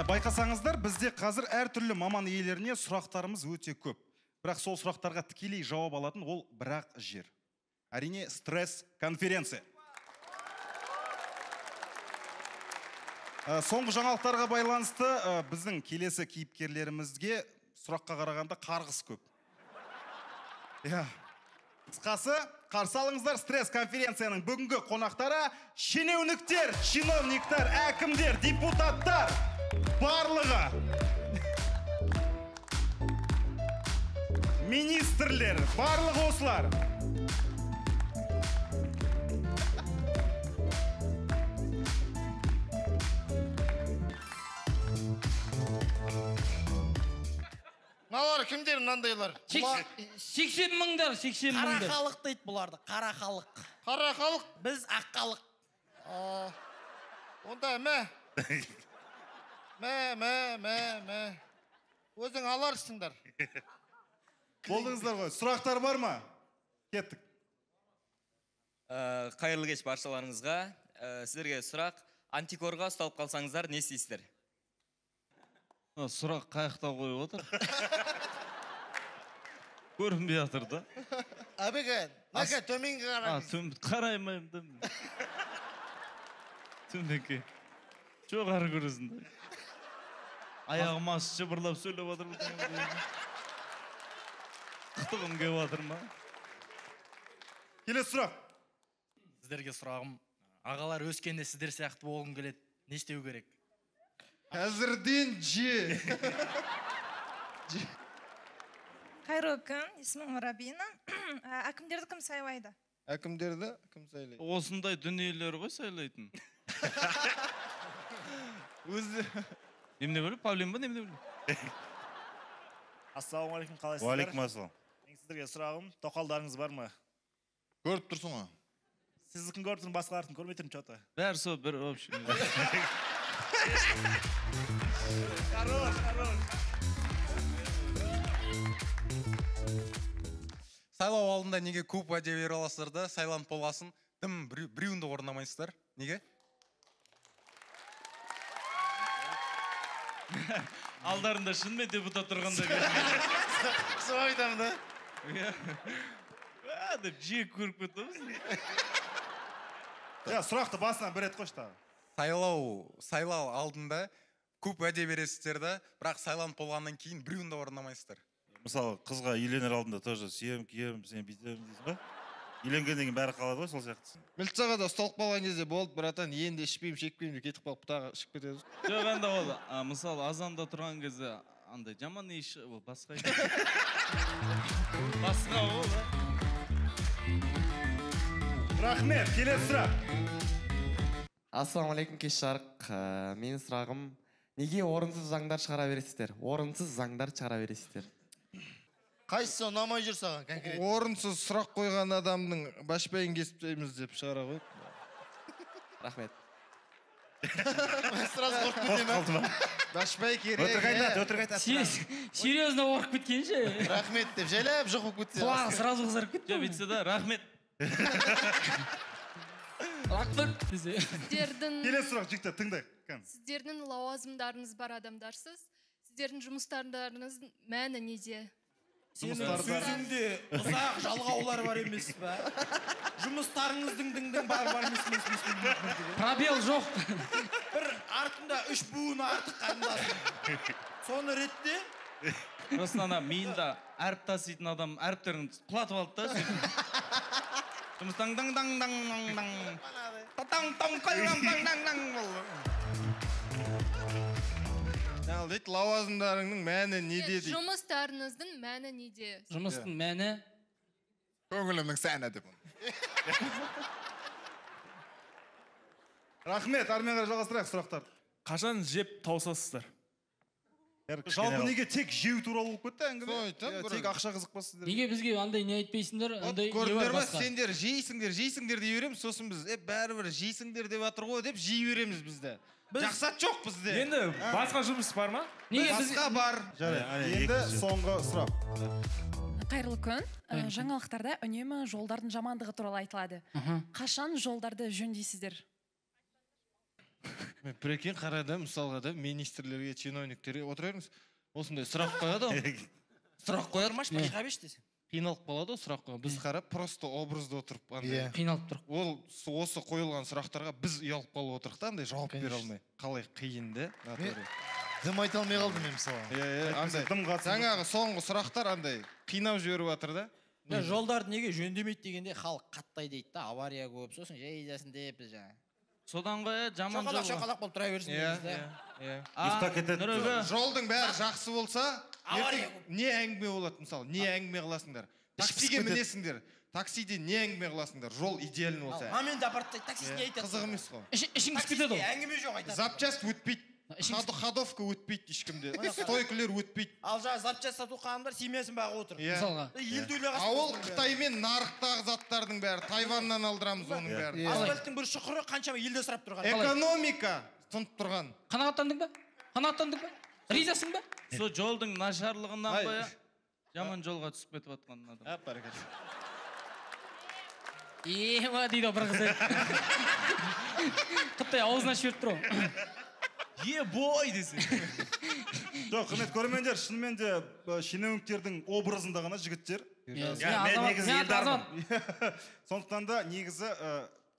Байқасаңыздар, бізде қазір әртүрлі маман иелеріне сұрақтарымыз өте көп. Бірақ сол сұрақтарға тікелей жауап алатын ол бірақ жер. Әрине, стресс конференция. Соңғы жаңалықтарға байланысты біздің келесі кейіпкерлерімізге сұраққа қарағанда қарғыс көп. Иә. Қысқасы, қарсы алыңыздар, стресс конференцияның бүгінгі қонақтары шенеуніктер, чиновниктер, әкімдер, депутаттар, барлығы. Министрлер, барлығы осылар. Мыналар кімдер мынандайлар? 80 мыңдар, 80 мыңдар. Қара халық дейді бұларды, қара халық. Қара халық? Біз ақ халық. Онда мә. Мә, мә, мә, мә. Өзің аларсыңдар. Болдыңыздар ғой. Сұрақтар бар ма? Кеттік. Қайырлы кеш баршаларыңызға. Сіздерге сұрақ. Антикорға ұсталып қалсаңыздар не істейсіздер? Сұрақ қаяқта қойып отыр? Көрінбей жатыр да. Әбеке, мәке төменге қараңыз. Қараймаймын да. Төменге. Жоғары көресің да. Аяғым ас жыбырлап сөйлеп жатыр. Қытығым келіп жатыр ма? Келесі сұрақ. Сіздерге сұрағым, ағалар өскенде сіздер сияқты болғым келеді. Не істеу керек? Әзірден же. Қайырлы күн, есімім Рабина. Әкімдерді кім сайлайды? Әкімдерді кім сайлайды? Осындай дүниелер ғой сайлайтын. Өзі. Немене бөліп? Павлин ба, немене бөліп? Ассалаумағалейкум, қалайсыздар? Уағалейкум ассалам. Мен сіздерге сұрағым, тоқалдарыңыз бар ма? Көріп тұрсың ғой. Сіздікін көріп тұрмын, басқалардікін көрмей тұрмын, чё-то. Бәрі сол бір общий. Хорош, хорош. Сайлау алдында неге көп уәде бере аласыздар да, сайланып болғасын, дым біреуін де орындамайсыздар? Неге? Алдарында шынымен депутат тұрғанда Солай айтамын да. Иә. Деп жек көріп кетті ғой. Иә, сұрақты басынан бір рет қойшы тағы. Сайлау алдында көп уәде бересіздер да, бірақ сайланып болғаннан кейін біреуін де орындамайсыздар. Мысалы, қызға үйленер алдында тоже сүйем, кием, сен бүйтем дейсің ба? Үйленгеннен кейін бәрі қалады ғой, сол сияқтысың. Милицияға да ұсталып қалған кезде болды, братан, енді ішпеймін, шекпеймін деп кетіп қалып, тағы ішіп кетеді. Жоқ, енді ол, мысалы, азанда тұрған кезде андай жаман иіс, ол басқа. Басқа ол, а? Рахмет, келесі сұрақ. Ассалаумағалейкум, кеш жарық. Менің сұрағым, неге орынсыз заңдар шығара бересіздер? Орынсыз заңдар шығара бересіздер. Қайсысы ұнамай жүр саған конкретно? Орынсыз сұрақ қойған адамның башпайын кесіп тастаймыз деп шығара қойып. Рахмет. Сразу қорқып кете ме? Башпай керек. Өтірік айтады, өтірік айтады. Серьезно қорқып кеткенше. Рахмет деп жайлап жоқ болып кетсе. Құлағы сразу қызарып кетті. Жоқ, бүйтсе да, рахмет. Рахмет десе. Келесі сұрақ, жігіттер, тыңдайық. Сіздердің лауазымдарыңыз бар адамдарсыз. Сіздердің жұмыстарыңыздың мәні неде? Сенің сөзіңде ұзақ жалғаулар бар емес пе? Жұмыстарыңыздың діңдің бар бар емес емес емес. Пробел жоқ. Бір артында үш буын артық қарындасым. Соны ретте. Просто ана миында әріп таситын адам әріптерін құлатып алды да. Жұмыс даң даң даң даң даң даң. Таң таң қайран таң даң даң болды. Ал дейді, лауазымдарыңның мәні неде дейді? Жұмыстарыңыздың мәні неде? Жұмыстың мәні? Көңілімнің сәні деп. Рахмет, әрмен қарай жалғастырайық сұрақтарды. Қашан жеп таусасыздар? Жалпы неге тек жеу туралы болып кетті әңгіме? Тек ақша қызық па сіздерге? Неге бізге андай не айтпайсыңдар? Андай не бар Көрдіңдер ма, басқа? сендер жейсіңдер, жейсіңдер дей береміз, сосын біз бәрібір жейсіңдер деп жатыр ғой деп жей береміз бізді. Жақсат жоқ бізде. Енді басқа жұмыс бар ма? Неге біз Басқа бар. Жарайды. Енді соңғы сұрақ. Қайырлы күн. Жаңалықтарда үнемі жолдардың жамандығы туралы айтылады. Қашан жолдарды жөндейсіздер? Мен прикинь қара да, мысалға да, министрлерге, чиновниктерге отыра беріңіз. Осындай сұрақ қояды ғой. Сұрақ қояды. Тұрмашы, шыға берші десе. Қиналып қалады ғой сұрақ қойған. Біз қарап просто образда отырып андай. Иә. Қиналып тұр. Ол осы қойылған сұрақтарға біз ұялып қалып отырық та, андай жауап бере алмай. Қалай қиын да, натуре. Дым айта алмай қалдым мен мысалы. Иә, иә, андай. Дым қатысым. Жаңағы соңғы сұрақтар андай қинап жіберіп жатыр да. Жолдарды неге жөндемейді дегенде халық қаттай дейді да, авария көп, сосын жайдасын деп біз жаңа. Содан ғой, жаман жол. жол. Шоқалақ болып тұра берсін дейміз да. Иә. Ұйықтап кетеді. Нұрөке. Жолдың бәрі жақсы болса, Авария ертең не әңгіме болады мысалы, не әңгіме қыласыңдар? Таксиге мінесіңдер, таксиде не әңгіме қыласыңдар? Жол идеальный болса. Момент апарып тастайды, таксист не айтады? Қызық емес қой. Ішің пісіп кетеді ғой. Әңгіме жоқ айтады. Запчасть өтпейді. Ходовка өтпейді ешкімде. Стойкілер өтпейді. Ал жаңа запчасть сату қанымдар семьясын бағып отыр. Иә. Мысалға. Елді ойлаған А ол Қытаймен нарықтағы заттардың бәрі, Тайваннан алдырамыз оның бәрін. Асфальттың бір шұқыры қаншама елде сұрап тұрған. Экономика тұнып тұрған. Қанағаттандың ба? Қанағаттандың ба? Ризасың ба? Сол жолдың нашарлығынан Ай. ғой, жаман жолға түсіп кетіп жатқан адам. Әп, бәрекелді. Ема дейді ғой бір қыз. Қытай аузына жіберіп тұр ғой. Е бой десе. Жоқ, құрметті көрермендер, шынымен де шенеуніктердің образында ғана жігіттер. Иә, мен негізі елдармын. Сондықтан да негізі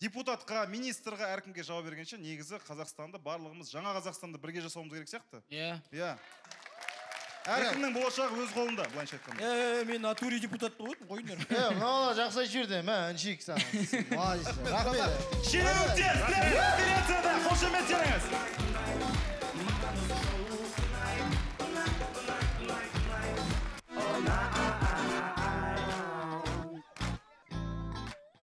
депутатқа, министрға, әркімге жауап бергенше, негізі Қазақстанды барлығымыз жаңа Қазақстанды бірге жасауымыз керек сияқты. Иә. Иә. Әркімнің болашағы өз қолында, былайша айтқанда. Мен натуре депутат болып отырмын, қойыңдар. Мына бала жақсы айтып жіберді, мә, үншек саған. Молодец. Рахмет. Шенеуніктер, конференцияда қошеметтеріңіз.